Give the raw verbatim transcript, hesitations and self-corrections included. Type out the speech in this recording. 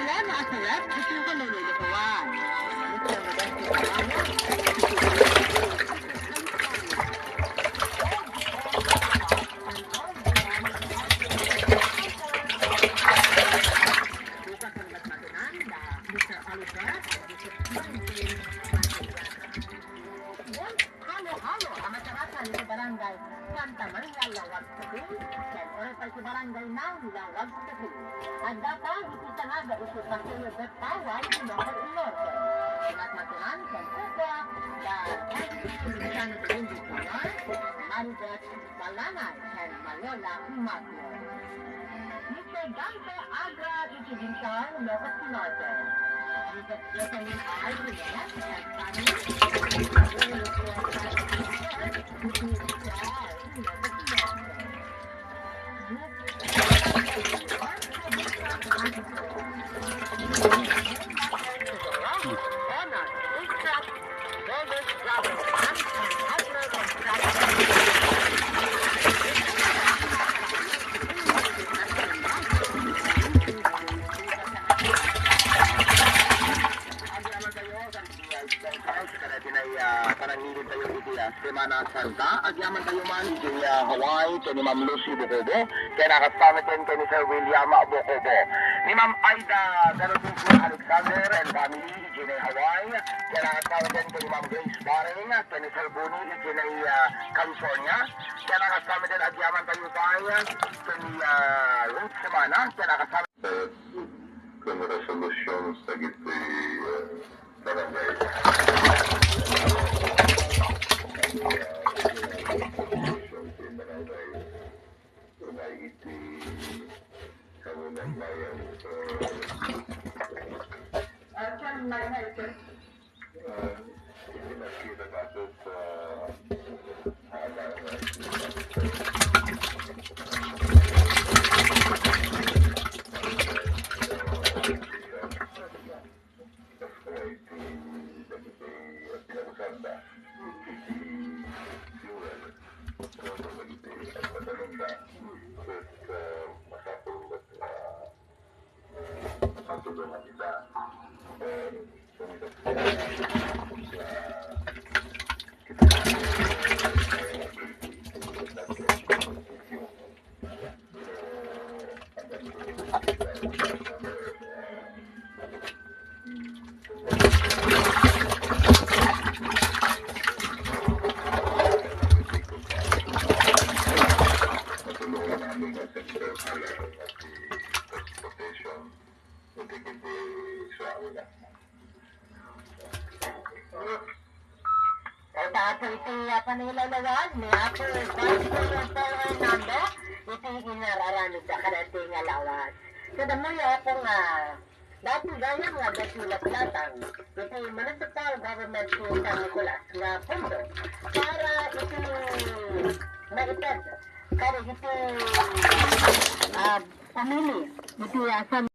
Tama a surat iti Honolulu, Hawaii. Bukas ang nagmatunan, da, Mister Oliver, Mister Martin, Martin Yata. Halo-halo a masarakan iti Barangay Santa Maria, Laoag City, ken uray pay iti Barangay Nawi, Laoag City. Adda pay iti sangada iti Paseo de Paway, Ilocos Norte. Nagmatunan kenkuana da Luciano Benedict Junior, Maribeth Balanay, ken Mariola Mateo. Mister Dante Agra, iti Bintang, Ilocos Norte. Mister Jocelyn R. Jimenez, ken family, iti Bintang, Ilocos Norte. Panangilid tayo iti, ah, Semana Santa. Agyaman tayo man iti, ah, Hawaii, ken ni Ma'am Lucy Bocobo, ken a kasta met ken ni Sir William Bocobo. Ni Ma'am Aida Garatuco Alexander and family, idiay Hawaii, ken a kasta met ken ni Ma'am Grace Bareng, ken ni Sir Boni, idiay, ah, California, ken a kasta met agyaman tayo pay ken ni, ah, Ruth Semana, ken a kasta Ken resolution dagiti, eh, barangay. Resolution ti barangay. Unay iti kanunay bayan, eh, Ita apo iti, ah, panilalawan ni Apo Vice Mayor Paul Hernando iti inar-aramidda kadagiti nga lawas. Kada mo, Apo, nga dati gayam nga dakulaklatan iti municipal government ti San Nicolas nga pondo para iti maited kadagiti, ah, pamili iti, ah, San